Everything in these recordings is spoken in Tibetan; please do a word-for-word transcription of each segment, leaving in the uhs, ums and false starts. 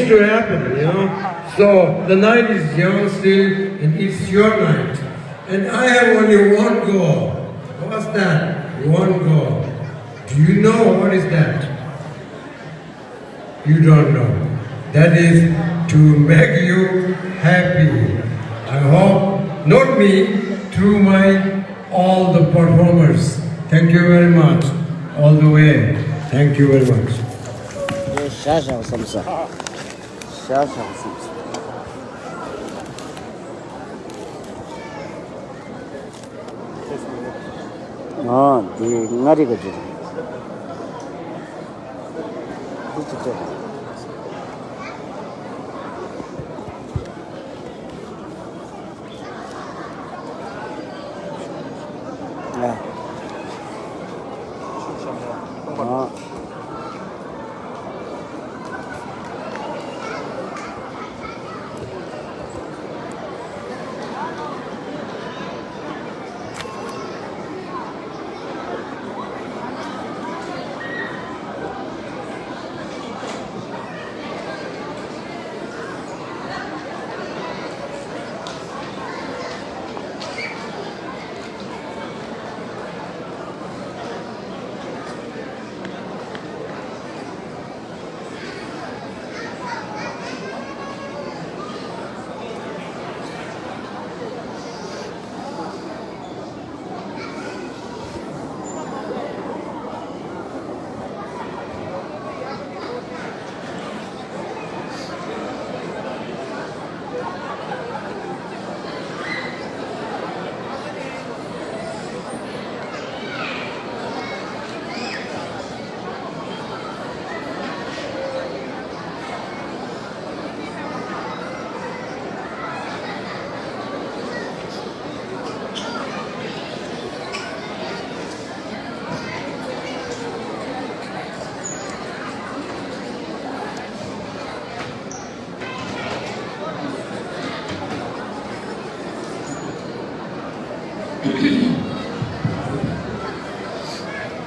to happen, you know. So the night is young still, and it's your night. And I have only one goal. What's that? One goal. Do you know what is that? You don't know. That is to make you happy. I hope, not me, through my all the performers. Thank you very much. All the way. Thank you very much. ཤ་ཤ་བསམ་ས། ཤ་ཤ་བསམ་ས། ཨ། འདི་མངའ་རིས་ཀྱི་འདི་ཅི་སྤྲད། ཨ། ཨ།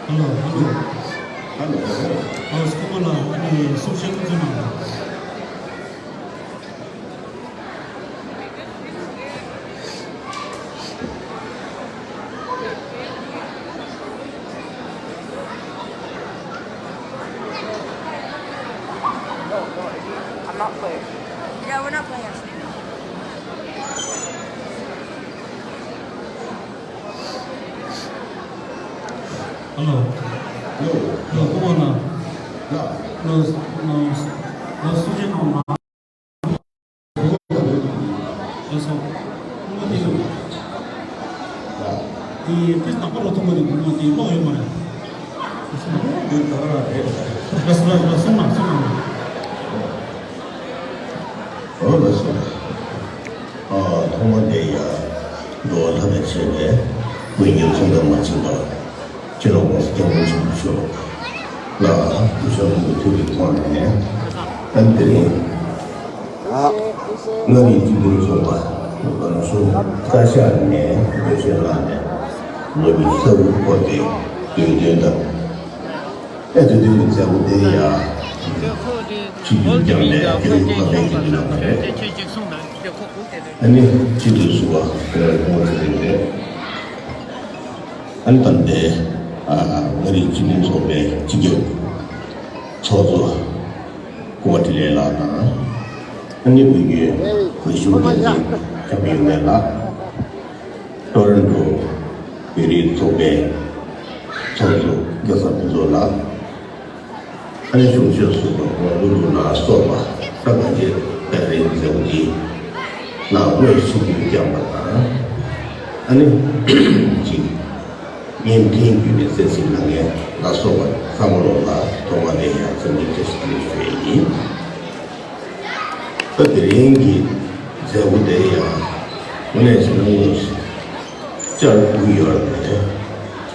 ཧེ་ལོ། ཧེ་ལོ། ཧེ་ལོ། ཨ། སྐུ་ངོ་ལགས། ཨ་ནི་གསུང་བཤད་སྐུ་མཚམས་གནང་། I'm not playing. Yeah, we're not playing. ཧེ་ལོ། ཧེ་ལོ། སྐུ་ངོ་ལགས། ལགས། ལགས། ལགས། གསུང་བཤད་གནང་། ལགས་སོ། སྐུ་ངོ་དེ་ཡོད། དེ་དེ་ནག་པོ་རུ་མཐོང་གི་འདུག་སྐུ་ངོ་དེ་ཀློག་ཡོད་མ་རེད། ལགས་སོ། ལགས་སོ། གསུང་གནང་། གསུང་གནང་། ཨོ་ལགས་སོ། ཨ། ཐོག་མ་དེ་ཡ། འགྲོ་བ་ལྷ་དང་བཅས་པའི་སྐུ་གཉིས་མཚུངས་ལྡན་མ་བྱིན་པ། སྤྱི་ནོར་༸གོང་ས་༸སྐྱབས་མགོན་ཆེན་པོ་མཆོག་ལ་སྐུ་ཞབས་ཀྱི་ཐུགས་ཀྱི་ཐོག་ནས་ཨ་ནི་དེ་རིང་མངའ་རིས་སྤྱི་མཐུན་ཚོགས་པ་རང་གཞུང་བཀའ་ཤག་ནས་འོས་ཤོག་བླངས་ནས་ལོ་ཉི་ཤུ་རྩ་དགུ་འཁོར་བའི་དུས་སྟོན་དང་། ཨེ། དེ་དུས་ཀྱི་མཛད་སྒོ་དེ་ཡང་ཆིབས་བསྒྱུར་བསྐྱངས་ནས་དེ་རིང་ཕ་མའི་དགེ་འདུན་ལ་མ་རེད། ཨ་ནི་སྤྱི་འཐུས་ཟུར་པ་སྐུ་ངོ་ཚེ་རིང་རེད། ཨ་ནི་ད་ལྟའི་ཨ་མངའ་རིས་སྤྱི་མཐུན་ཚོགས་པའི་སྤྱི་ཁྱབ་ཚོགས་གཙོ་སྐུ་ངོ་འཕྲིན་ལས་ལགས་དང་། ཨ་ནི་བོད་བརྒྱུད་བོད་གཞུང་བསྟན་འཛིན་བྱམས་པ་ཡོན་ཏན་ལགས། ཊོ་རོན་ཊོ་བོད་རིགས་ཚོགས་པའི་ཚོགས་གཙོ་རྒྱལ་ཚབ་ཕུན་ཚོགས་ལགས། ཨ་ནི་གཞུང་ཕྱོགས་སུ་ལོ་ལུ་ལུ་ལ་སོགས་པ་ད་གང་ཅི་ད་རེས་མཛད་སྒོ་འདི་ལ་དངོས་སུ་ཆིབས་བསྒྱུར་བསྐྱངས་པ་དང་། ཨ་ནི་གཅིག་བརྙན་འཕྲིན་བརྒྱུད་ནས་གསན་གཟིགས་གནང་མཁན་ལ་སོགས་པ་ཚང་མ་ལོ་ལ་ཐོག་མ་ནས་ཡང་འཚམས་འདྲི་བཀྲ་ཤིས་བདེ་ལེགས་ཞུ་ཡས་ཡིན། ད་དེ་རིང་གི་མཛད་སྒོ་དེ་ཡང་དངོས་གནས་བྱས་ན་དངོས་སུ་བཅར་དགོས་ཡོད་རེད།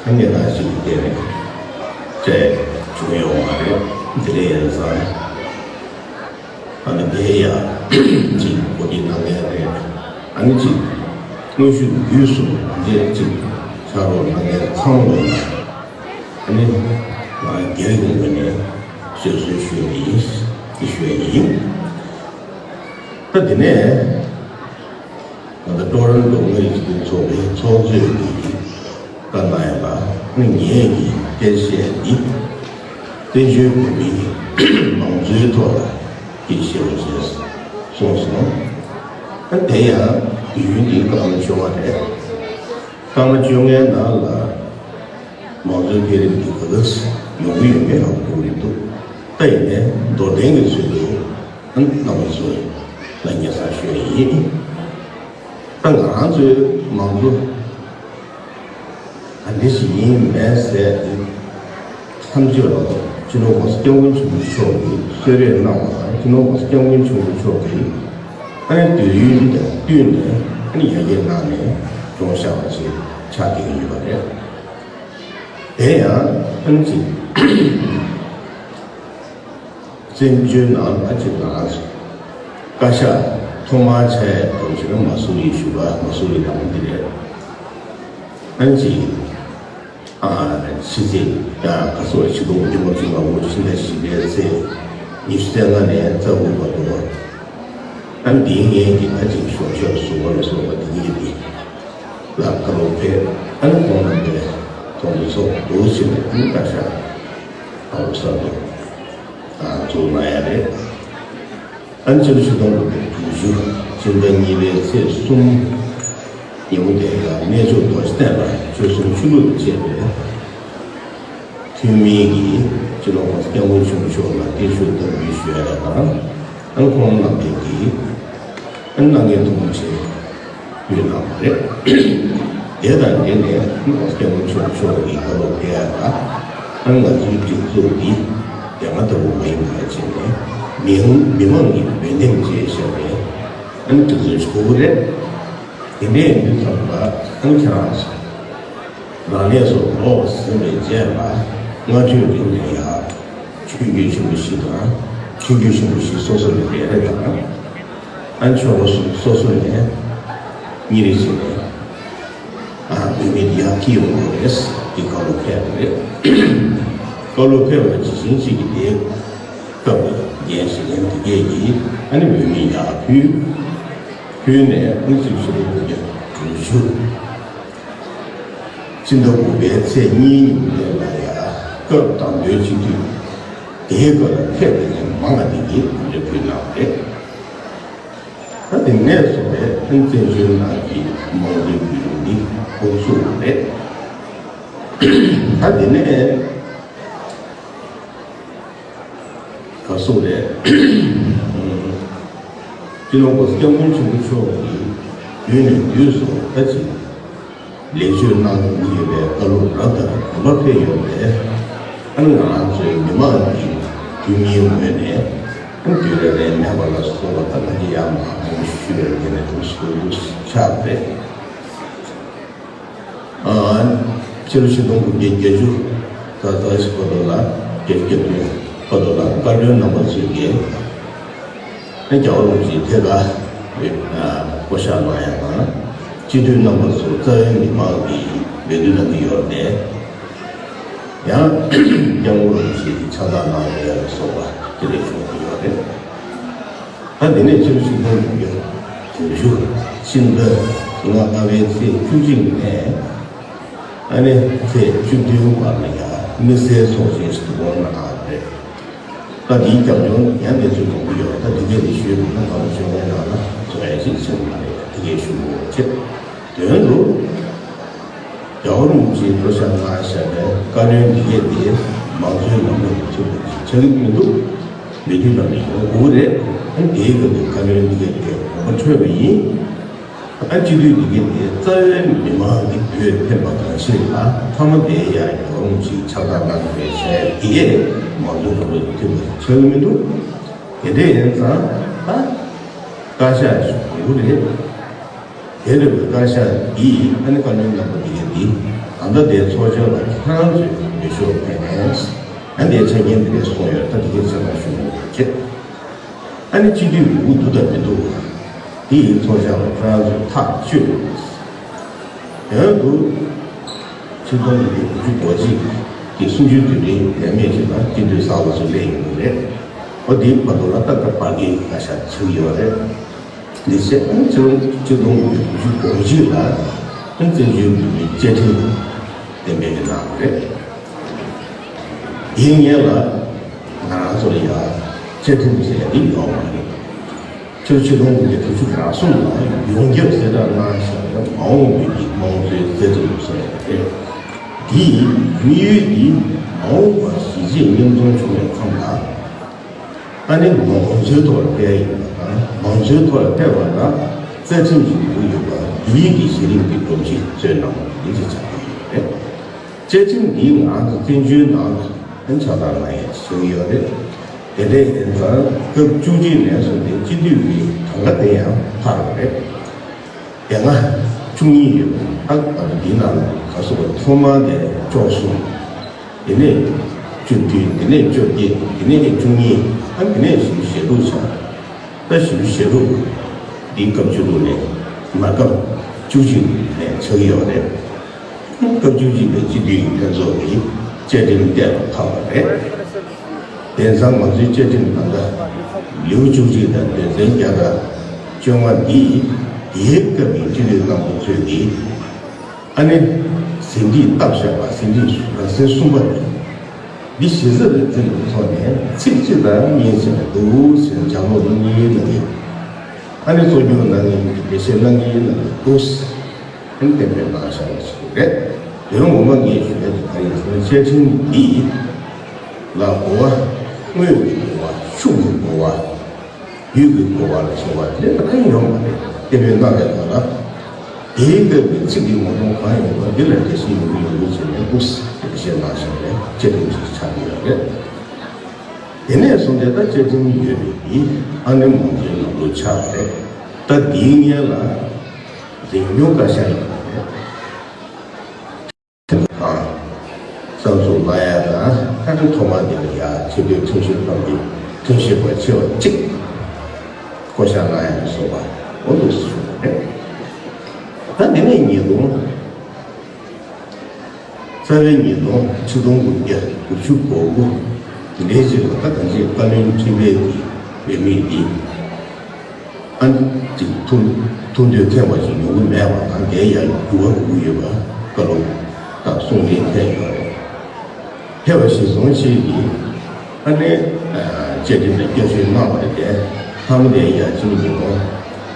ཨ་ནི་ད་ཞིག་དེ་རེད། བཅར་བྱུང་ཡོད་མ་རེད། དེ་རེད་ཡིན་ཙང་། ཨ་ནི་དེ་ཡང་ཅིག་གོ་སྒྲིག་གནང་མཁན་རེད། ཨ་ནི་ཅིག་དངོས་ཤུགས་བརྒྱུད་གསུམ་དེ་ཅིག་ཕྱག་རོགས་གནང་མཁན་ཚང་མ་ལ། ཨ་ནི་ང་སྒེར་གྱི་ངོས་ནས་བཟོད་གསོལ་ཞུ་ཡི་ཡིན། དེ་ཞུ་ཡི་ཡིན། ད་དེ་ནས་ང་ཚོ་ཀྲོ་རོན་ཀྲོ་མི་རིགས་སྤྱི་མཐུན་ཚོགས་པའི་ཚོགས་གཙོས་ཀྱི་བཀའ་གནང་ཡོད་པ། ཨ་ནི་ངས་ཀྱི་གཏེར་བཤད་འདི་བཙན་བྱོལ་བོད་མིའི་མང་གཙོའི་ཐོག་ལ་ཀྱི་བཤད་པ་ཞེས་གསུངས་སོང་། ཨ་དེ་ཡང་དུས་ཡུན་འདི་སྐར་མ་བཅོ་ལྔ་རེད། སྐར་མ་བཅོ་ལྔའི་ནང་ལ་མང་གཙོའི་འཕེལ་རིམ་འདི་ག་ཚོད་ཡོང་གི་ཡོད་མེད་ཧ་གོ་གི་མི་འདུག་ད་ཡིན་ནའི་མདོར་བསྟན་གྱི་ཚུལ་དུ་ཨ་ནི་རྣམ་པ་ཚོ་ལ་སྙན་སེང་ཞུ་ཡི་ཡིན། ད་ང་རང་ཚོའི་མང་གཙོ་ག་འདྲ་ཞིག་ཡིན་མིན་ཟེར་ཏེ་མཚམས་གཅོད་ལ་སྤྱི་ནོར་༸གོང་ས་༸སྐྱབས་མགོན་ཆེན་པོ་མཆོག་གིས་གསོལ་རས་གནང་བ་དང་། སྤྱི་ནོར་༸གོང་ས་༸སྐྱབས་མགོན་ཆེན་པོ་མཆོག་གིས་ཨ་ནི་དུས་ཡུན་དང་བསྟུན་ནས་ཨ་ནི་ཡར་རྒྱས་གནང་ནས་སྐྱོང་བཞག་པ་ཞིག་ཆགས་བསྡད་ཀྱི་ཡོད་པ་རེད། དེ་ཡང་ཨ་ནི་ཅིག་བཙན་བྱོལ་ནང་ཨ་ཅིག་ང་རང་ཚོ་བཀའ་ཤག་ཐོག་མར་ཆགས་ཡས་དང་ཞེ་ན་མ་སུ་རི་ཞུ་བ་མ་སུ་རི་ནང་འདི་རེད། ཨ་ནི་ཅིག་ཨ་ཕྱི་ཚེས་ཡང་ག་སོགས་ཆིག་སྟོང་དགུ་བརྒྱ་བཅུ་ང་དགུ་ཕྱི་ཟླ་བཞི་པའི་ཚེས་ཉི་ཤུ་རྩ་ལྔ་ནས་རྩ་དགུ་བར་དུ། ཨ་ནི་འདིའི་སྔོན་གྱི་ད་ཅིག་གཞུང་ཞབས་ཟུར་པ་ལ་སོགས་པ་འདི་གཉིས་ཀྱིས་ལ་བཀའ་སློབ་ཕེབས། ཨ་ནི་ཁོང་རྣམ་པའི་ཐོག་ཏུ་ཚོགས་འདུ་ཕྱིན་ནས་ཨ་ནི་བཀའ་ཤག་ཨ་ལོ་གསར་དུ་ཨ་འཛུགས་གནང་ཡ་རེད། ཨ་ནི་སྤྱི་ལོ་ཆིག་སྟོང་དགུ་བརྒྱ་དྲུག་ཅུ་སྤྱི་ཟླ་གཉིས་པའི་ཚེས་གསུམ་ཉིན་མོ་དེ་ཡང་གནས་མཆོག་རྡོ་རྗེ་གདན་ལ་ཆོལ་གསུམ་ཆོས་ལུགས་དང་བཅས་པའི་འཐུས་མི་གིས་སྤྱི་ནོར་༸གོང་ས་༸སྐྱབས་མགོན་ཆེན་པོ་མཆོག་ལ་བརྟན་བཞུགས་བསྟར་འབུལ་ཞུ་ཡ་དང་། ཨ་ནི་ཁོང་རྣམ་པས་ཀྱིས་ཨ་ནི་གནང་མཁན་ཐུགས་རྗེ་ཆེ་ཕུལ་གནང་བ་རེད། དེ་དང་འབྲེལ་ནས་༸གོང་ས་༸སྐྱབས་མགོན་ཆེན་པོ་མཆོག་གིས་བཀའ་སློབ་ཕེབས་ཡ་དང་། ཨ་ནི་ང་ཚོའི་སྒྲིག་འཛུགས་འདི་དེ་སྔ་ལྟ་བུ་མ་ཡིན་པ་བྱས་ནས་མི་མི་མང་གི་འོས་འདེམས་བྱས་བཞག་པའི་ཨ་ནི་སྒྲིག་འཛུགས་ཤིག་དགོས་ཀྱི་རེད། དེ་འདྲ་ཡིན་དུས་ཙམ་པ་ཨ་ནི་ཁྱེད་རང་ཚོ་རང་ལས་སུ་ལོག་ཟིན་པའི་རྗེས་ལ་སྔ་ཕྱི་རིང་ནས་ཡར་ཆོས་བརྒྱུད་ཆེན་པོ་བཞི་དང་། ཆོས་བརྒྱུད་ཆེན་པོ་བཞི་སོ་སོ་ནས་རེ་རེ་དང་། ཨ་ནི་ཆོལ་ཁ་སོ་སོ་ནས་གཉིས་རེ་བྱས་ནས་ཨ་འོས་མི་དེ་ཡར་འཁྱེར་ཡོང་དགོས་རེད། དེ་བཀའ་སློབ་ཕེབས་པ་རེད། བཀའ་སློབ་ཕེབས་པ་ཇི་བཞིན་ཞིག་གིས་དེའི་སྐབས་ལ་རྒན་བཞེས་མཁན་དེ་གས་ཀྱིས་ཨ་ནི་འོས་མི་ཡར་ཕུལ། ཕུལ་ནས་ཨ་ནི་སྤྱི་ལོ་ཆིག་སྟོང་དགུ་བརྒྱ་དྲུག་ཅུ་སྤྱི་ཟླ་དགུ་པའི་ཚེས་གཉིས་ཉིན་དེ་ལ་ཡ་སྐབས་དང་པོའི་སྤྱི་འཐུས་དེའི་སྐབས་ལ་ཕེབས་པའི་མི་མང་བ་དེ་གིས་གོ་སྒྲིག་ཕུལ་གནང་བ་རེད། ད་དེ་ནས་བཟུང་བའི་ཨ་ནི་བཙན་བྱོལ་ནང་གི་མང་གཙོའི་བརྒྱུད་རིམ་འདི་འགོ་ཚུགས་པ་རེད། ད་དེ་ནས་ག་སོགས་རེད། སྤྱི་ནོར་༸གོང་ས་༸སྐྱབས་མགོན་ཆེན་པོ་མཆོག་གིས་དུས་ནས་དུས་སུ་ད་ཅིག་ལེགས་བཅོས་གནང་དགོས་ཀྱི་ཡོད་པའི་བཀའ་སློབ་རབ་དང་རིམ་པ་ཕེབས་ཡོད་པས། ཨ་ནི་ང་རང་ཚོའི་མི་མང་གི་འཐུས་མིའི་ངོས་ནས་ཨ་ནི་དུས་རེ་རེ་མེད་པ་ལ་སོགས་པ་དང་ལྷན་རྒྱས་ཡར་མར་ཞུ་བའི་སྒོ་ནས་དུས་སུ་ཆགས་པས། ཨ་ཕྱི་ལོ་ཆིག་སྟོང་དགུ་བརྒྱ་བརྒྱད་ཅུ་ད་ལྟ་ཞིག་བར་དུ་ལ་བརྒྱད་ཅུ་གྱ་བདུན་བར་དུ་ལ་བཀའ་བློན་རྣམ་པ་ཚོས་ཀྱིས་ཨ་རྒྱལ་བ་རིན་པོ་ཆེའི་ཐད་ཀར་བསྐོ་བཞག་གནང་ཡ་དང་། སྤྱི་འཐུས་རྣམ་པ་ཚོ་རྩ་བའི་མི་མང་གིས་འོས་བསྡུ་གནང་གི་ཡོད་པས། ཡང་སྐྱབས་མགོན་རིན་པོ་ཆེ་གིས་ཕྱག་རྟགས་གནང་བ་ཡ་ལ་སོགས་པ་དེ་འདྲ་བྱུང་གི་ཡོད་རེད། ད་འདི་ནས་ཕྱི་ལོ་ཆིག་སྟོང་དགུ་བརྒྱ་དྲུག་ཅུ་ཕྱི་ཟླ་ལྔ་པའི་ཚེས་བཅུ་གཅིག་ནས་ཨ་ནི་ཚེས་བཅུ་བདུན་བར་ལ་ཡ་དམིགས་བསལ་ཚོགས་ཆེན་ཞིག་བསྐོང་གནང་བ་རེད། ད་འདིའི་རྒྱབ་ལྗོངས་ཡང་གནས་ཚུལ་མང་པོ་ཡོད། ད་འདི་གས་ནས་ཞུས་པ་ན་སྐར་མ་བཅོ་ལྔའི་ནང་ལ་རྫོགས་ཡ་ཞིག་ཆགས་ཀྱི་མ་རེད། འདི་གས་ཞུ་དགོས་ཆེད་དོན་དུ། རྒྱལ་བ་རིན་པོ་ཆེས་བསྐོ་བཞག་གནང་བཞག་པའི་བཀའ་བློན་འདི་གས་དེ་མང་གཙོའི་ལམ་ལུགས་ཀྱི་ཐོག་ནས་ཆགས་ཀྱི་མི་འདུག་མི་འཐུས་ལམ་ནས་ཡོང་དགོས་རེད། ཨ་ནི་དེའི་སྐབས་ཀྱི་བཀའ་བློན་འདི་གས་དེ་དགོངས་པ་འཁྲོལ་བ་ཡིན། ཨ་སྤྱི་འཐུས་འདི་གས་དེ་རྩ་བའི་མི་མང་གི་འོས་འཕེན་པ་གང་ཞིག་ལ་མཐའ་མ་དེ་ཡང་རྒྱལ་བ་རིན་པོ་ཆེས་ཕྱག་རྟགས་གནང་དགོས་བྱས་དེ་གས་མང་གཙོའི་ལམ་ལུགས་ཀྱི་ཐོག་ནས་ཆགས་ཀྱི་མི་འདུག་དེ་འདྲ་ཡིན་ཙང་ད་བཀའ་ཤག་ཞིག་དགོས་ཀྱི་རེད། དེ་རེད་པའི་བཀའ་ཤག་འདིས་ཨ་ནི་བཀའ་བློན་རྣམ་པ་འདི་གས་འདི་ད་ལྟ་དེའི་ཚོགས་ཆེན་ལ་ཁྱེད་རང་ཚོས་འོས་ཤོག་འཕེན་ནས་ཨ་ནི་དེའི་ཆ་རྐྱེན་འདི་འདྲས་གསུངས་ཡོད། ད་འདི་གས་ཆ་ཚང་ཞུ་མི་འདུག་ཅེས། ཨ་ནི་སྤྱི་འཐུས་དགུ་འདུག་དང་མི་འདུག་འདི་ཡི་ཚོགས་བཅར་བ་ཁྱེད་རང་ཚོས་ཐག་གཅོད་དགོས། དོན་དུ་ཆིག་སྟོང་དགུ་བརྒྱ་དགུ་བཅུ་གོ་གཅིག་གི་གསུམ་བཅུའི་དུས་དྲན་ལས་མེད་ཅིག་ལ་སྤྱི་འཐུས་གསར་པ་ཚོ་སླེབས་ཡོང་གི་རེད། འོ་དེའི་བར་དུ་ལ་ཏག་ཏག་བར་བརྒལ་གྱི་བཀའ་ཤག་ཆགས་ཀྱི་ཡོད་རེད། འདི་བྱས་ཨ་ནི་ཕྱི་ལོ་ཆིག་སྟོང་དགུ་བརྒྱ་དགུ་བཅུ་གོ་གཅིག་ལ་ཨ་ནི་བཙན་བྱོལ་བོད་མིའི་བཅའ་ཁྲིམས་གཏན་འབེབས་གནང་བ་རེད། དེའི་སྔོན་ལ་ང་རང་ཚོ་ལ་ཡང་བཅའ་ཁྲིམས་ཟེར་ཡ་འདི་ཡོད་མ་རེད། ཕྱི་ལོ་ཆིག་སྟོང་དགུ་བརྒྱ་དྲུག་ཅུ་རེ་གསུམ་ལ་ཡོངས་ཁྱབ་གསལ་བསྒྲགས་གནང་བཞག་པའི་མ་འོངས་པའི་གི་དམངས་གཙོའི་རྩ་ཁྲིམས་ཟེར་ཡ་དེ་རེད། དེའི་དམིགས་ཡུལ་འདི་མ་འོངས་པར་གཞིས་བྱེས་མཉམ་འཛོམས་བྱུང་བའི་མཚམས་ལ། ཨ་ནི་མང་གཙོའི་ཐོག་ལ་ཕེབས་ཡིན་པ་དང་མང་གཙོའི་ཐོག་ལ་ཕེབས་པ་ལ་རྩ་ཁྲིམས་ཀྱི་འདུ་ཡོད་པ་འདུ་ཡིག་གི་གཞི་རིམ་གྱི་སྒྲོམ་གཞི་བཟོས་གནང་བ་ཡིན་ཅེས་བྱ་དགོས་ཡོད་རེད། བཅའ་ཁྲིམས་འདིའི་ནང་དུ་བཙན་བྱོལ་ནང་ལ་ཕྱག་ལས་གནང་ཡས་བྱུང་ཡོད་རེད། དེ་འདྲ་ཡིན་ཙང་སྐབས་བཅུ་གཅིག་ནས་བཟུང་སྟེ་སྤྱི་འཐུས་ཀྱི་གྲངས་ཀ་དེ་ཡང་འཕར་བ་རེད། དེ་སྔ་བཅུ་གཉིས་ཡོད་པ་ད་ད་དུང་འདིའི་ནང་ལ་ག་སོགས་པ་ཐོག་མར་དེ་བཅུ་གསུམ། དེ་ནས་བཅུ་བདུན། དེ་ནས་བཅོ་བརྒྱད། དེ་ནས་བཅུ་གཉིས། ཨ་དེ་ནས་བཞི་བཅུ་ཞེ་དྲུག་ཆགས། ད་བཞི་བཅུ་ཞེ་དྲུག་འདི་སྐབས་བཅུ་དྲུག་ནས་མ་སྐབས་བཅུ་གཅིག་ནས་ཆགས་ཀྱི་ཡོད་རེད། སྐབས་བཅུ་གཅིག་པའི་སྤྱི་འཐུས་ལྷན་ཚོགས་ཀྱིས་བཅའ་ཁྲིམས་གཏན་ལ་ཕབ་པ་རེད། དེང་སང་ང་ཚོའི་བཅའ་ཁྲིམས་ནང་ལ་ལེའུ་བཅུ་གཅིག་དང་དོན་ཚན་བརྒྱ་དང་བཅོ་ལྔ་འདི་དེའི་སྐབས་ཀྱི་སྤྱི་འཐུས་རྣམ་པ་ཚོས་ཀྱིས། ཨ་ནི། ཟིན་བྲིས་བཏབ་བཞག་པ་ཟིན་བྲིས་རང་བཙན་གསུམ་པ་རེད། འདི་གཞི་རྩ་རེད་འཛིན་པའི་ཐོག་ནས་ཚིག་གཅིག་ལ་ངེས་ཅན་འདུག་ཟེར་ནས་ལྗགས་ཀློག་གཉིས་གནང་གི། ཨ་ནི་གཙོ་སྐྱོང་གནང་མཁན་གྱི་ལས་བྱེད་གནང་མཁན་གནང་གི་འདུག་ཨ་ནི་གཏན་འབེབས་གནང་བཞག་པ་ཞིག་རེད། དོན་ངོ་མ་ངས་ཞུ་ཡ་དེ་ག་རེ་ཡིན་ཟེར་ན་བཅའ་ཁྲིམས་འདི་ལ་གོ་བ། དངོས་ཀྱི་གོ་བ། ཤུགས་ཀྱི་གོ་བ། ཡུལ་གྱི་གོ་བ་ལ་སོགས་པ་དེ་ད་གང་ཡོང་བ་རེད། དེ་བས་ན་རེ་ད་ལ། དེའི་སྐབས་ཀྱི་ཚིག་གི་ངོ་གདོང་གང་ཡིན་པ་འདི་ལ་འགྲེལ་བཤད་ཡོང་གི་ཡོང་གི་བྱས་ནས་འདུག་ཟེར་བཤད་གནང་བཞག་པའི་བཅའ་ཁྲིམས་ཤིག་ཆགས་ཀྱི་ཡོད་རེད། དེ་ནས་བཟུང་སྟེ་ད་བཅའ་ཁྲིམས་ཡོད་པའི་འདི་ཨ་ནི་མང་གཙོའི་ལམ་ལུགས་ཆགས་རེད། ད་འདིའི་སྔོན་ལ་འཛིན་སྐྱོང་བཀའ་ཤག་ཡོད་པ་རེད། དང་། བསམ་ཚུལ་གནང་ཡ་དང་ཨ་ནི་ཐོག་མ་དེ་ལ་ཡ་ཆེས་མཐོའི་ཁྲིམས་ཞིབ་ཁང་གི་ཁྲིམས་ཞིབ་པ་ཆེ་བ་གཅིག་བསྐོ་བཞག་གནང་ཡ་ལ་སོགས་པ་འོ་འདུག་སེ་ཞུ་བ་རེད། ད་དེ་ནས་ཉིས་སྟོང་རྩ་བའི་ཉིས་སྟོང་ཆིག་སྟོང་དགུ་བརྒྱ་དགུ་བཅུ་གོ་དགུ་དེ་འདྲའི་ཅིག་ལ་ད་གང་ཅིའི་བཀའ་བློན་ཁྲི་པའི་གི་འོས་མི་འདི། ཨ་ནི་ཅིག་ཐུགས་ཐུགས་འདོད་ཁེངས་པ་ཞིག་ཡོང་གི་མེད་པ་དང་དེ་ཡང་འགྱུར་བ་དགོས་ཀྱི་ཡོད་པ་བཀའ་སློབ་དང་གསུང་འཕྲིན་ཕེབས་ཡོད་རེད། ཕེབས་པ་གཞིར་བཟུང་བྱས་ཀྱི་ཨ་ནི་བཅའ་ཁྲིམས་ལ་བསྐྱར་བཅོས་གནང་བ་རེད་དེ་མཐའ་མ་དེ་ཡང་ཕྱི་ལོ་ཉིས་སྟོང་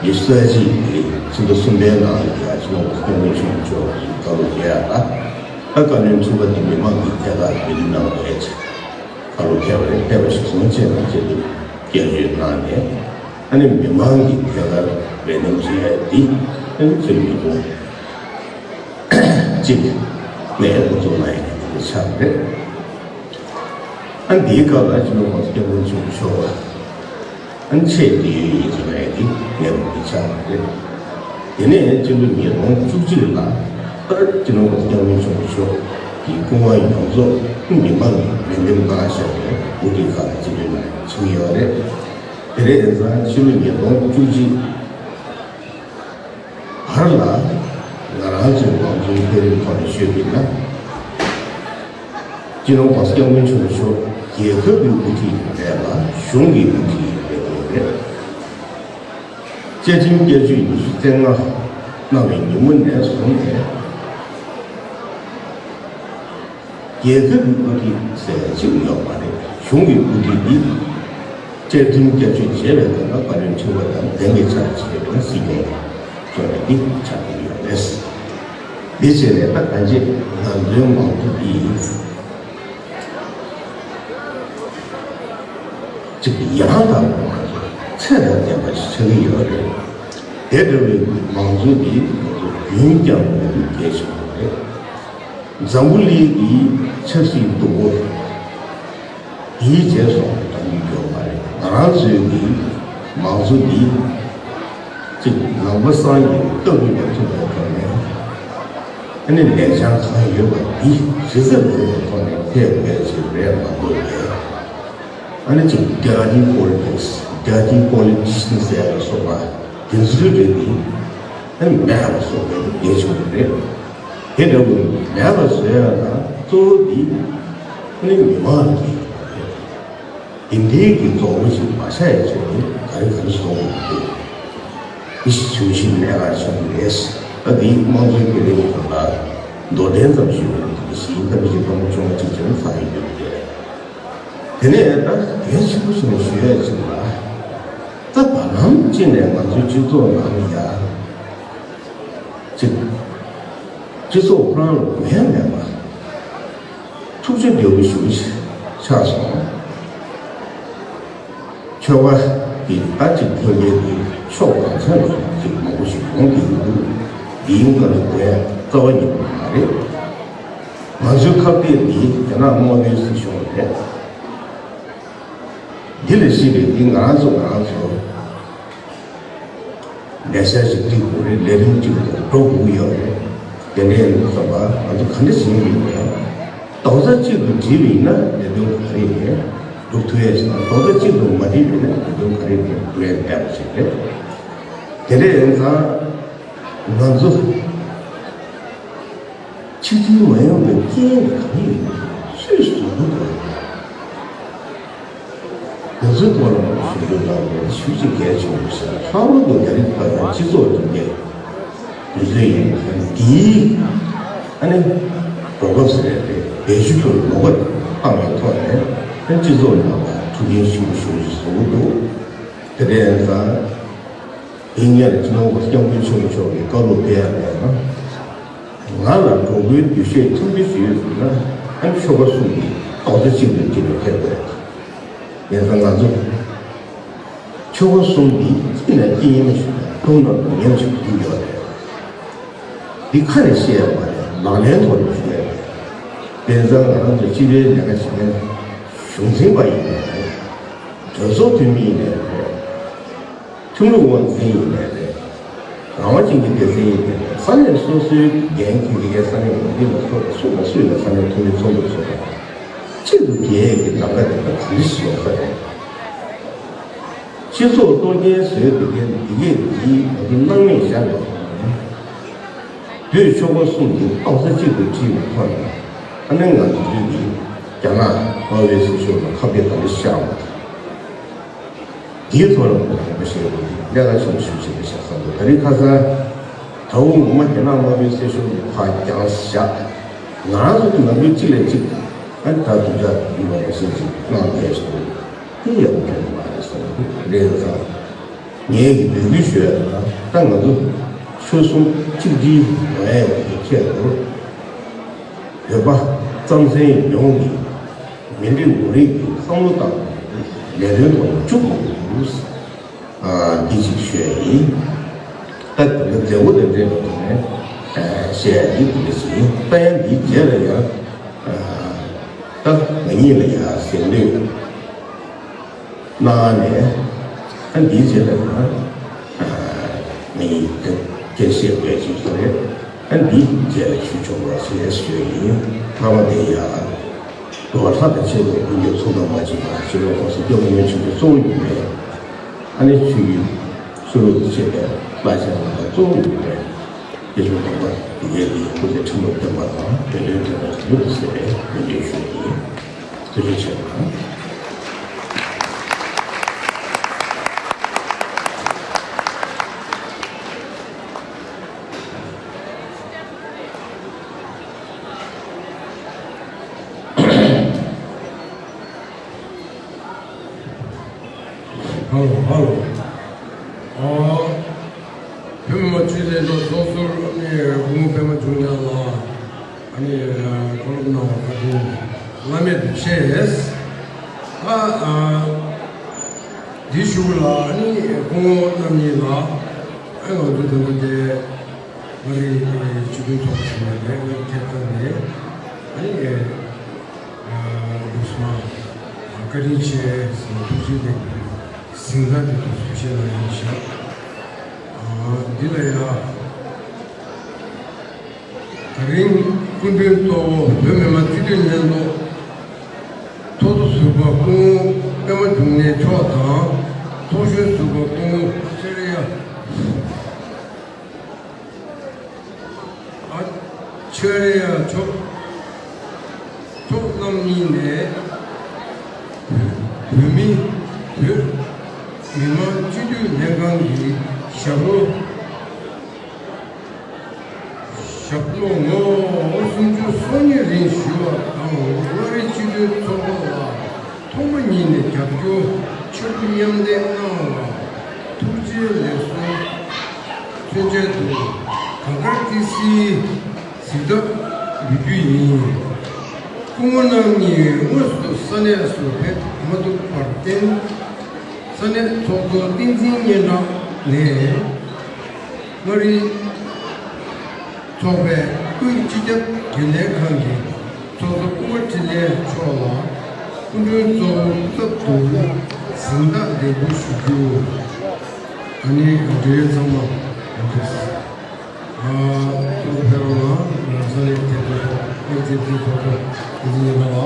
ཉི་ཤུ་རྩ་གཅིག་གི་ཕྱི་ཟླ་གསུམ་པའི་ནང་ལ་ཡང་ཕྱི་ལོ་སྐྱབས་མགོན་ཆེན་པོ་མཆོག་གིས་བཀའ་སློབ་སྩལ་ཡ་ལ་ད་བཀའ་བློན་ཁྲི་པ་དེ་མི་མང་གི་ཐད་ཀར་འོས་བསྡུ་གནང་བ་རེད། ཁ་ལོ་ཁྱད་པར་ཐེབས་པ་ཞིག་སོང་ཅེས་དང་བཅས་ཏེ་བསྐྱར་བཅོས་གནང་ནས་ཨ་ནི་མི་མང་གི་ཐད་ཀར་འབད་བརྩོན་བྱེད་ཡ་འདི་ཨ་ནི་ཚུལ་མི་གཏོང་གཅིག་ནས་འགོ་འཛུགས་གནང་ཡ་གི་ཆགས་རེད། ཨ་ནི་འདིའི་སྐབས་ལ་སྤྱི་ནོར་༸གོང་ས་༸སྐྱབས་མགོན་ཆེན་པོ་མཆོག་ལ། ཨ་ནི་ཆེས་དེ་ཡོད་ཡིན་ཟེར་བ་ཡིན་ཏེ་ངས་མི་ཆགས་པ་རེད། དེ་ནས་སྤྱི་ལོ་ཉིས་སྟོང་བཅུ་གཅིག་ལ་ཨ་སྤྱི་ནོར་༸གོང་ས་༸སྐྱབས་མགོན་ཆེན་པོ་མཆོག་གི་སྐུ་དབང་ཡོངས་རྫོགས་མི་མང་གིས་རེ་འདུན་གནང་བཞག་པའི་དབུ་ཁྲིད་ཁག་ལ་སྤྱི་འཐུས་ནང་ཆགས་ཡོད་རེད། དེ་རེད་ཙང་ཕྱི་ལོ་ཉིས་སྟོང་བཅུ་གཅིག་བར་ལ་ང་རང་ཚོའི་མང་གཙོའི་འཕེལ་རིམ་ཐོག་ནས་ཤོད་པ་ཡིན་ན། སྤྱི་ནོར་༸གོང་ས་༸སྐྱབས་མགོན་ཆེན་པོ་མཆོག་རྒྱལ་ཁབ་ཀྱི་དབུ་ཁྲིད་ཡིན་པ་མེད་པར་གཞུང་གི་དབུ་ཁྲིད་ཡིན་པའི་སྐོར་རེད། བཅའ་ཁྲིམས་བསྐྱར་བཅོས་ཉི་ཤུ་རྩ་ལྔ་གནང་བའི་ཉིན་མོ་ནས་བཟུང་ནས་རྒྱལ་ཁབ་ཀྱི་དབུ་ཁྲིད་ཟེར་ཡ་གཅིག་ཡོད་མ་རེད། གཞུང་གི་དབུ་ཁྲིད་འདི་བཅའ་ཁྲིམས་བསྐྱར་བཅོས་བྱས་པའི་སྐབས་ལ་བཀའ་བློན་ཁྲི་པ་དང་ལྡན་པའི་ཆ་བྱས་པ་སྲིད་སྐྱོང་བཅོ་ལྔ་འདི་ཆགས་ཀྱི་ཡོད་རེད། འདི་བྱས་ནས་ད་གང་ཅི་ང་ཚོའི་མང་གཙོ་འདི་གཅིག་ཡང་དག་པ་མ་ཚད་ཚད་དང་ལྡན་པ་ཞིག་ཆགས་ཀྱི་ཡོད་རེད། དེ་འདྲ་བའི་མང་གཙོ་འདི་ང་ཚོ་རྒྱུན་བསྐྱངས་པ་འདི་གལ་ཆེན་པོ་རེད། འཛམ་བུ་གླིང་གི་ཆབ་སྲིད་སྡུག་པོ་དེའི་རྗེས་སུ་འབྲང་རྒྱུ་ཡོད་མ་རེད། ང་རང་ཚོའི་གི་མང་གཙོ་འདི་གཅིག་ནང་པ་སངས་རྒྱས་ཀྱི་བཀའ་བརྒྱུད་ལ་མཐུན་པའི་ཐོག་ནས་ཨ་ནི་ལེགས་བྱང་གང་ཡོད་པ་འདི་གཞི་རྩར་འཛིན་པའི་ཐོག་ནས་ཕེབས་དགོས་ཅིག་རེད་མ་གཏོགས་ཨ་ནི་ཅིག་dirty politics, dirty politicians ཟེར་ལ་སོགས་པ་དེ་ཚོའི་རིགས་ནི་ཨ་ནི་མེད་པ་སོགས་པའི་ལས་བྱུང་བ་རེད། དེ་འདྲ་བོ་མེད་པ་བཟོ་ཡ་ལ་གཙོ་བོ་འདི་ཨ་ནི་མི་མང་གི་རེད། དེ་འདྲའི་གི་རྫོགས་པ་ཞིག་མ་ཆགས་ཡ་ཆེད་དུ་ག་རེ་ག་རེ་བཟོ་དགོས་ཀྱི་འདུག་མི་ཞིག་བྱུང་ཞིག་མེད་པ་བྱུང་རེད། ད་འདི་དམངས་གཙོའི་བརྒྱུད་རིམ་ཁག་ལ་མདོར་བསྟན་ཙམ་ཞུས་པ་ཡིན་ཞིང་། ད་མི་ཞིག་སྟོང་བཅོ་ལྔ་གཅིག་ཙམ་ཚར་ཡོད་རེད། དེ་ནས་ད་གལ་ཆེན་པོ་ཞིག་ནས་ཞུ་ཡ་ཅིག་ལ། ད་བར་ལམ་གཅིག་ནས་ང་ཚོའི་སྤྱི་ཚོགས་ནང་ལ་ཡ་ཅིག་སྤྱི་ཚོགས་ཁོ་རང་ལ་འགན་མེད་པ། ཐུགས་རྗེ་འབྲས་བུ་ཞུ་ཆགས་སོང་། ཆོལ་ཁ་གི་ད་ཅིག་ཐོན་སྐྱེད་ཀྱི་ཕྱོགས་གང་ས་ནས་ཅིག་མང་པོ་ཞིག་ཡོང་གི་ཡོད་འདུག་འདིའི་སྒང་ལ་དགོས་ཡ་རྩ་བ་ཉིད་ནས་མ་རེད། ང་ཚོའི་ཁ་གཏད་འདི་རྒྱ་ནག་དམར་པོའི་སྲིད་གཞུང་རེད། འདི་ལས་སྲིད་པའི་འདི་ང་རང་ཚོ་ང་རང་ཚོ་ལས་འཆར་ཞིག་སྒྲིག་དགོས་རེད། ལས་རིམ་གཅིག་ཏུ་འགྲོ་དགོས་ཀྱི་ཡོད་རེད། དེ་འདྲའི་ཡིན་དུས་ཙམ་པ་ང་ཚོ་ག་འདྲ་བྱེད་ཀྱི་ཡོད་རེད། རྡོག་རྩ་གཅིག་ཏུ་སྒྲིལ་བ་ཡིན་ན་ལས་དོན་ག་རེ་ཡིན་སྒྲུབ་ཐུབ་ཡས་ཞིག་དང་། རྡོག་རྩ་གཅིག་ཏུ་མ་སྒྲིལ་བ་ཡིན་ན་ལས་དོན་ག་རེ་ཡིན་སྒྲུབ་ཡས་འདྲ་པོ་ཞིག་རེད། དེ་འདྲ་ཡིན་ཙང་ང་ཚོ་ཆིག་སྒྲིལ་མ་ཡོང་བའི་རྐྱེན་གང་ཡིན་སུས་བཟོ་གི་འདུག་དེ་ཚོའི་ཐོག་ལ་ཞུ་རྒྱུ་ལ་ཞུ་ཅིག་གལ་ཆེན་པོ་ཞིག་ལྷག་པར་དུ་ད་རེས་ཁ་སང་སྤྱི་ཚོགས་འདུ་འགོད་དེ་ཚོ་ཡིན་ན་འདིའི་ཨ་ནི་གོ་སྐབས་ཟེར་ཡ་རེད། བེད་སྤྱོད་ལོག་པ་བཏང་བའི་ཐོག་ནས་ཨ་ནི་སྤྱི་ཚོགས་ནང་ལ་འཁྲུག་རྐྱེན་ཆེན་པོ་ཞེ་པོ་ཞིག་བཟོ་གི་འདུག་དེ་འདྲ་ཡིན་ཙང་འདི་སྔོན་ལ་སྤྱི་ནོར་༸གོང་ས་༸སྐྱབས་མགོན་ཆེན་པོ་མཆོག་གིས་བཀའ་སློབ་སྤེལ་ཡ་ལས་ན། ང་ལ་འགྲོ་སྒོའི་འདུ་ཤེས་ཐུན་མོང་ཞིག་ཡོད་ཟེར་ན། ཨ་ནི་ཆོལ་ཁ་གསུམ་གྱིས་རྡོག་རྩ་གཅིག་ཏུ་སྒྲིལ་ནས་ཕེབས་དགོས། ཡིན་ཙང་ང་ཚོ་ཆོལ་ཁ་གསུམ་གྱིས་གཅིག་ནས་སྐྱིད་ཉམས་ཤིག་དང་ཐུག་ན་སྡུག་ཉམས་ཤིག་ཡོང་གི་ཡོད་རེད། འདི་ཁ་ནས་བཤད་ཡ་མ་རེད། ལག་ལེན་ཐོག་ནས་ཞུ་ཡ་རེད། དེང་སང་ང་རང་ཚོ་སྤྱི་པའི་ལས་ཀ་བྱེད་མཁན་གཞུང་འཛིན་པ་ཡིན་ནའི་རེད། གྲོས་ཚོགས་འཐུས་མི་ཡིན་ནའི་རེད། ཁྲིམས་ལུགས་དབང་འཛིན་ཡིན་ནའི་རེད། རང་དབང་ཅན་གྱི་སྡེ་ཚན་ཡིན་ནའི་རེད། ས་གནས་སོ་སོའི་འགན་འཁྱེར་མཁན་ས་གནས་འོས་བསྡུ་ལ་སོགས་པ་སུ་དང་སུ་ཡིན་ན་ས་གནས་འཐུས་མི་ཚོགས་འདུ་སོགས་དང་གཅིག་ཏུ་འབྲེལ་ཡས་ཀྱི་ལམ་ཁ་དེ་ད་ག་འདྲ་ཞིག་ཡོང་ས་རེད། སྤྱི་ཚོགས་གཏོར་སྐྱོན་བཟོས་འདུག་མཁན་འདི་གས་ཀྱིས་ང་ཚོ་སྣང་མེད་བཞག་ཡོད་པ་མ་རེད། བོད་ཆོལ་ཁ་གསུམ་གྱིས་རྡོག་རྩ་གཅིག་ཏུ་སྒྲིལ་བའི་ཐོག་ནས་ཨ་ནི་ང་ཚོ་བོད་ཀྱིས་རྒྱ་ནག་དམར་པོའི་སྲིད་གཞུང་ལ་ཁ་གཏད་ག་འདྲ་བཤགས་པ་དང་། འདིའི་ཐོག་ལ་ང་ཚོ་དགོངས་པ་བཞེས་དགོས་ཀྱི་གནད་འགག་ཆེན་པོ་ཞིག་ཆགས་ཀྱི་བཞག་བསམ་འདུག་དེ་རིང་ཁ་སང་དགྲ་བོ་ངོ་མ་རྒྱ་ནག་དམར་པོའི་སྲིད་གཞུང་གི་ཕར་རྒྱང་བཞག་ང་རང་ཚོ་གི་ནམ་རྒྱུན་གཅིག་ལས་གཅིག་ཨ་ནི་ད་དུ་ཅག་ཡིན་པ་ནང་བཞིན་ཅིག་གནང་བསྡད་ཤོག་དེ་ཡག་པོ་ཁྱོན་ནས་མ་རེད་བསམ་གི་འདུག་རེད་ཙང་། ངས་ཀྱི་འབོད་སྐུལ་ཞུ་ཡ་ལ་ད་ང་ཚོ་ཆོལ་གསུམ་གཅིག་སྒྲིལ་ཡོང་ཡ་ཡོང་གི་ཆེད་དུ་བོད་པ་རྩམ་ཟན་ཡོངས་ཀྱི་མི་འགྲིག་ངོ་རིག་གི་བསམ་བློ་བཏང་ནས་ལས་དོན་ཐོག་ལ་འཇུག་དགོས་ཀྱི་འདུག་ཨ་འདི་གཅིག་ཞུ་ཡ་ཡིན། ད་དེ་ནས་མཛད་སྒོ་དང་འབྲེལ་བའི་ཐོག་ནས་བཤད་ཡ་ཡིན། དེ་འདྲ་ཞིག་ཡིན། ད་ཡང་འདིའི་རྗེས་ལ་ཡང་ད་ང་གཉིས་ལ་ཡང་གཟེངས་བསྟོད། གནང་ནས་ཨ་འདིའི་རྗེས་ལ་ཡང་ཨ་ངས་སྐད་བཤད་དགོས་ཅིག་ཡོད་རེད། ཨ་འདིའི་རྗེས་ལ་ཞུ་ཆོག་པ་ཞེས་ཞུས་ཡིན། ཐ་མ་དེ་ཡང་འགྲོ་བ་ལྷ་དང་བཅས་པའི་ཀུན་ཁྱབ་ཚོགས་དང་མ་བྱེད་པ་སྤྱི་ནོར་༸གོང་ས་༸སྐྱབས་མགོན་ཆེན་པོ་གཙོ་བོ་ཡིན་པའི་ཨ་ནི་ཆོས་ཀྱི་ཆོས་ལུགས་དང་བཅས་པའི་བླ་ཆེན་རྣམས་ལ་གཙོ་བོ་ཡིན་པའི། དེ་བཞིན་གོང་མ་འདི་གའི་འདི་སྐུ་ཚེ་ཕྲེང་བར་བརྟན་པ་དང་བོད་དོན་བདེན་པ་མྱུར་དུ་གསལ་བའི་སྨོན་འདུན་ཞུ་རྒྱུ་ཡིན། ཐུགས་རྗེ་ཆེ་གནང་། ཧ་ལོ་ཧ་ལོ། ཨ། བོད་མི་མང་སྤྱི་འཐུས་ཚོགས་ཟུར་ཨ་ནི་སྐུ་ངོ་པད་མ་འབྱུང་ལགས་ལ་ཨ་ནི་བཀའ་སློབ་གནང་བ་བཀའ་དྲིན་བླ་མེད་དུ་ཆེ། ཨ་ཨ། འདི་ཞུ་གི་ལ་ཨ་ནི་སྐུ་ངོ་རྣམ་གཉིས་ལ་ཨ་ང་ཚོ་དེ་འདྲ་དེ། ང་རའི་སྤྱི་མཐུན་ཚོགས་པ་ཞིག་ནས་རེད། ང་ཐད་ཀར་ནས་ཨ་ནི་ལུགས་སྲོལ་བཀའ་དྲིན་ཆེ་ཟེར་ནས་ཐུགས་རྗེ་ལེགས་འབུལ་གཟེངས་རྟགས་དེ་ཚོ་ཞུ་ཡ་ཡིན་ཤག་འདི་ལ་ཡ་ད་རིང་སྐུ་མདུན་གཙོ་བོ་བོད་མི་མང་སྤྱི་འཐུས་ལྷན་ཚོགས་ཚོགས་གཙོ་ཟུར་པ་སྐུ་ངོ་པད་མ་འབྱུང་གནས་མཆོག་དང་ཚོགས་གཞོན་ཟུར་པ་སྐུ་ངོ་ཤ་རི་ཡ། ཨ། ཆོས་རེ་ཡ་མཆོག་མཆོག་རྣམ་གཉིས་ནས་བོད་མི་བོད་མི་མང་སྤྱི་འཐུས་ལྷན་ཁང་གི་ ཞབས་ལོ། ཞབས་ལོ་ངོ་སུམ་ཅུ་སོ་གཉིས་རིང་བཞུགས་པ་དང་། མངའ་རིས་སྤྱི་མཐུན་ཚོགས་པ་ལ་ཐོག་མ་ཉིད་ནས་རྒྱབ་སྐྱོར་ཆེན་པོ་མཉམ་འདེགས་གནང་བར་ཐུགས་རྗེ་ལེགས་སོ་མཚོན་བྱེད་དུ་གངས་དཀར་ཏི་སེའི་གཟེངས་རྟགས་འབུལ་རྒྱུ་ཡིན། སྐུ་ངོ་རྣམ་གཉིས་དངོས་སུ་ས་གནས་སུ་ཕེབས་མ་ཐུབ་པར་བརྟེན། ས་གནས་ཚོགས་གཙོ་བསྟན་འཛིན་སྙན་གྲགས་ནས། མངའ་རིས་ཚོགས་པའི་དབུས་སྤྱི་ཁྱབ་འགན་ལེན་ཁང་གི་ཚོགས་གཙོ་སྐུ་ངོ་འཕྲིན་ལས་མཆོག་ལ་སྐུ་མགྲོན་གཙོ་བོ་སྐུ་ཚབ་ཏུ་གཟེངས་རྟགས་འདེགས་འབུལ་ཞུ་རྒྱུ། ཨ་ནི་འབྲེལ་ཡོད་ཚང་མ་ཐུགས་རྗེ་ཆེ། ཨ། ཚོགས་གཙོ་ཕེབས་རོགས་གནང་། ས་གནས་དེ་ཚོ་ཨེ་ཙི་ཙི་ཚོགས་གཙོ་དེ་ཚོ་ཡིན་པ་ལ་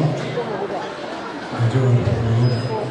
ཨ་ཅག་རང་ཕེབས་རོགས་གནང་།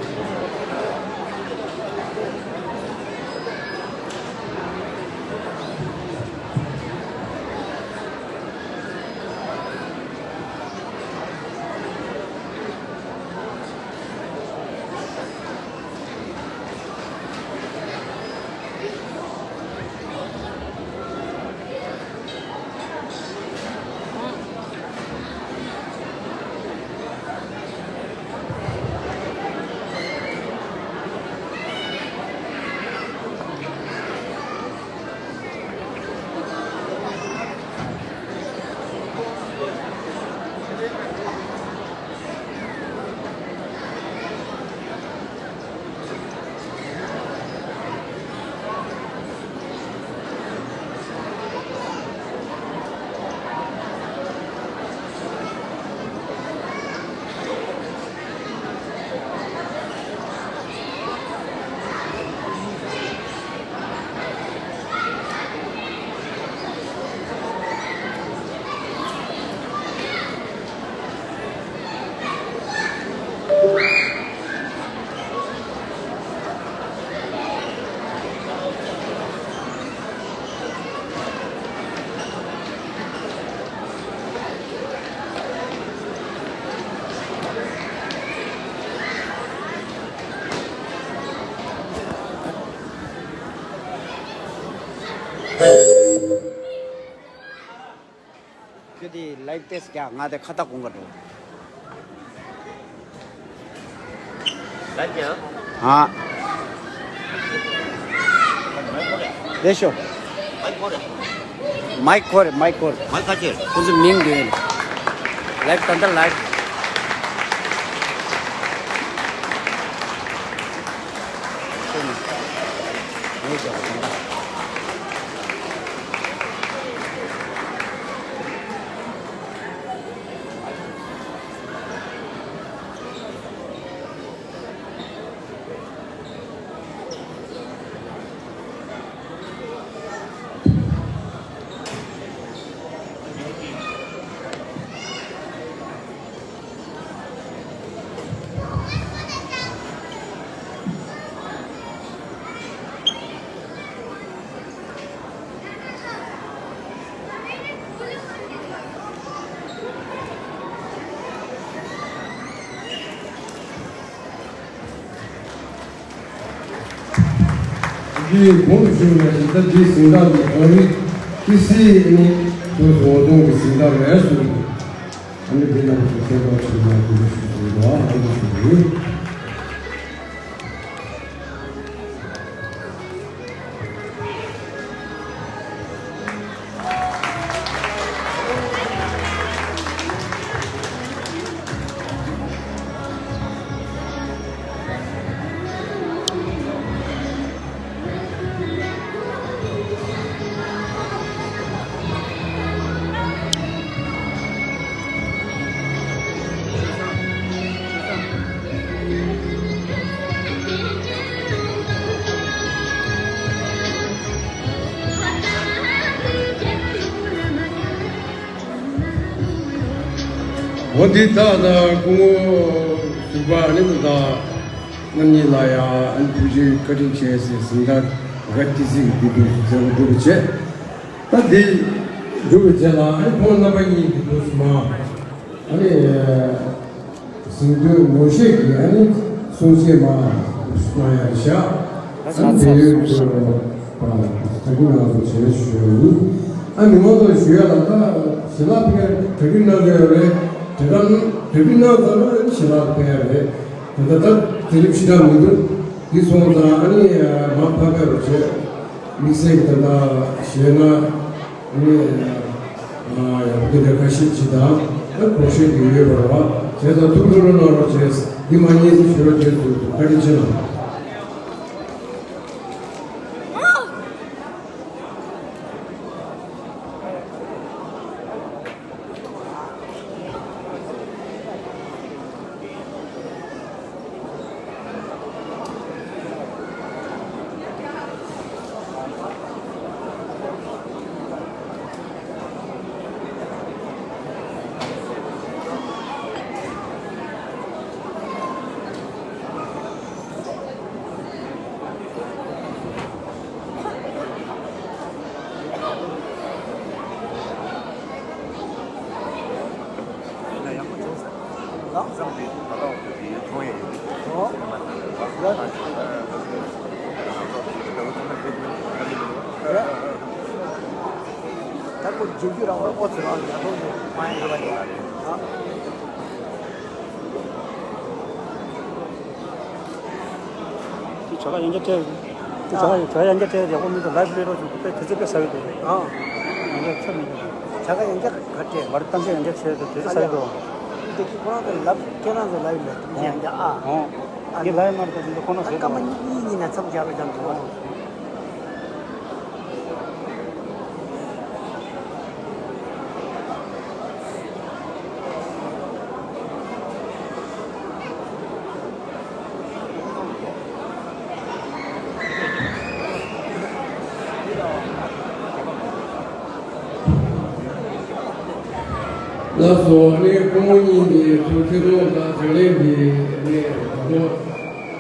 ཁྱོད་དེ་ལའིབ་ཏེས་ཀྱང་ང་དེ་ཁ་བཏགས་གོང་ག་འགྲོ། ལའིབ་ཀྱང་། ཨ། ལེ་ཤོ། མའིག་ཁོ་རེ། མའིག་ཁོ་རེ། མའིག་ཁོ་རེ། མའིག་ཁ་ཆེར། ཁོ་ཚོ་མིང་འདོན། ལའིབ་ད་ལྟ་ལའིབ། འདིའི་གོང་དུ་ཞུས་པ་ནང་བཞིན། ད་འདིའི་གཟེངས་རྟགས་འདི་གངས་རི་ཏི་སེའི་ནི་དུས་སུ་ངོ་གདོང་གི་གཟེངས་རྟགས་རེད་གསུངས་འདུག་ཨ་ནི་འདི་རྣམས་སུ་ཁྱད་པར་ཆེན་པོ་དགོས་པ་ཞིག་ཡིན་པ་ཨ་ནི་ཞུ་གི་ཡོད། འོ་འདི་ད་ལྟ་སྐུ་ངོ་ཟུར་པ་ཨ་ནི་ད་རྣམ་གཉིས་ལ་ཡང་ཨ་ནི་ཐུགས་རྗེ་བཀའ་དྲིན་ཆེ་ཟེར་གཟེངས་རྟགས་ག་ཏི་ཙི་གི་འདི་འདུག་མཛད་སྒོ་གྲུབ་པ་བྱས། ད་འདི་གྲུབ་པའི་རྗེས་ལ་ཨ་ནི་ཁོང་རྣམ་པ་གཉིས་ཀྱི་འདུག་སེ་མར་ཨ་ནི་གཟེངས་བསྟོད་ངོ་ཤེས་ཀྱི་ཨ་ནི་གསུང་བཤད་མར་གནང་ཡག་བཞག་ཨ་ནི་དེ་ཡོད་དུ། གྲ་སྒྲིག་གནང་བ་བྱས་ཞུ་ཡ་ཡིན། ཨ་མི་མང་ཚོ་ཞུ་ཡ་ལ་ད་ཞལ་ལག་ཕེབས་གྲ་སྒྲིག་གནང་དགོས་ཡོད་རེད། དེ་ལྟར་གྲ་སྒྲིག་གནང་ཚར་ན་ཞལ་ལག་ཕེབས་ཡ་རེད། དེ་ལྟར་ད་དེ་རིང་ཞེ་དྲག་མི་འདུག་འདི་སོང་ཙང་ཨ་ནི་མར་ཕབ་ཕེབས་རོགས་བྱེད། དམིགས་བསལ་གྱི་ད་ལྟ་ཞལ་ལག་ཨ་ནི་ཡག་པོ་དེ་འདྲ་འགའ་ཤས་ཅིག་དང་ཨ་གོ་ཤེས་ཀྱི་ཡོད་པ་རེད་བ། བྱས་ཙང་ཐུགས་ཁུར་གནང་རོགས་བྱེད། འདི་མ་ཉན་ཟེར་ཞུ་རོགས་བྱེད་ཟེར་འདུག་བཀའ་དྲིན་ཆེ་གནང་། ད་ཁོ་རྗེས་རྒྱུ་རང་བ་ཨོ་ཙི་རང་ཡ་ཐོག་ནས་མ་ཡིན་རེད་པ། དེ་བྱ་དགའ་ཡང་བསྐྱར་སྤྲད། དེ་བྱ་དགའ་བྱ་དགའ་ཡང་བསྐྱར་སྤྲད་ཡག་པོ་མི་འདུག་ལའིབ་ལས་རོགས་བྱུང་དེ་དེ་ཚོ་དཔེ་ཟ་གི་འདུག་ཨང་། ཡང་བསྐྱར་ཚོད་མི་འདུག་བྱ་དགའ་ཡང་བསྐྱར་ག་སྤྲད། མར་གཏམ་བཤད་ཡང་བསྐྱར་བྱས་དེ་དེ་ཚོ་ཟ་གི་འདུག་དེ་ཁྱེད་ཁོ་རང་ཚོ་ལབ་ཁྱེད་རང་ཚོ་ལབ་ཡིན་པས་དེ་ཡང་བསྐྱར་ཨ། ཨང་། ཨ་ངས་ལབ་ཡ་མ་རེད་ད་དེ་ཚོ་ཁོ་ན་ཟེར་སྐར་མ་དང་། གཉིས་གཉིས་ནས་མཚམས་སྦྱར་རོགས་རྒྱབ་འདུག་ཨང་། ལགས་སོ། ཨ་ནི་སྐུ་ངོ་གཉིས་ཀྱིས་ཐུགས་ཁྲལ་ལོག་དང་དྲིན་ལན་འདི་ཨ་ནི་ད་དུང་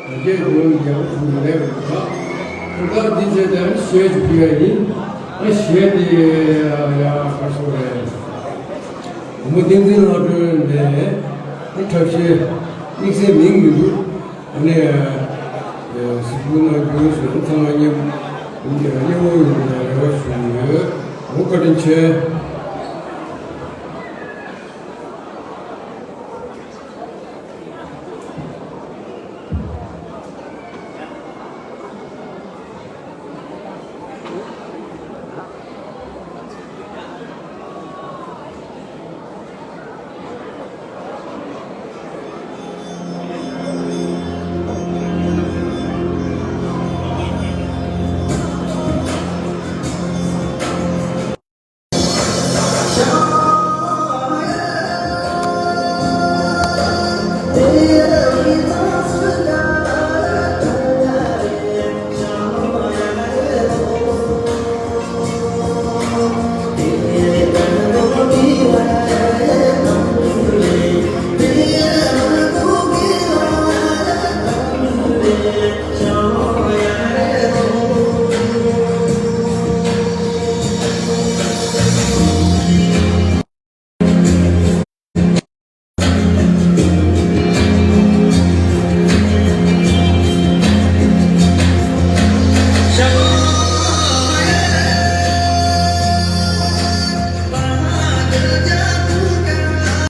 དར་རྒྱས་འགྲོ་ཡག་པོ་བྱུང་ཡོད་རེད་པ། ཁོ་ཐག་འདི་བྱས་ཏེ་ཨ་ནི་གཞས་ཅིག་ཕུལ་ཡ་ཡིན། ཨ་གཞས་འདི་ཡ་ག་སོང་རེད། བུ་མོ་བསྟན་འཛིན་ལྷག་སྒྲོན་ནས་ཨ་འཁྲབ་གཞས་དམིགས་བསལ་མིང་མི་འདུག་ཨ་ནི་གཟིགས་སྐྱོང་གནང་རྒྱུ་སོགས་ཚང་མ་མཉམ་མཉམ་པོ་ཡོང་བའི་རེ་བ་ཞུ་ཡོད། འོ་བཀའ་དྲིན་ཆེ།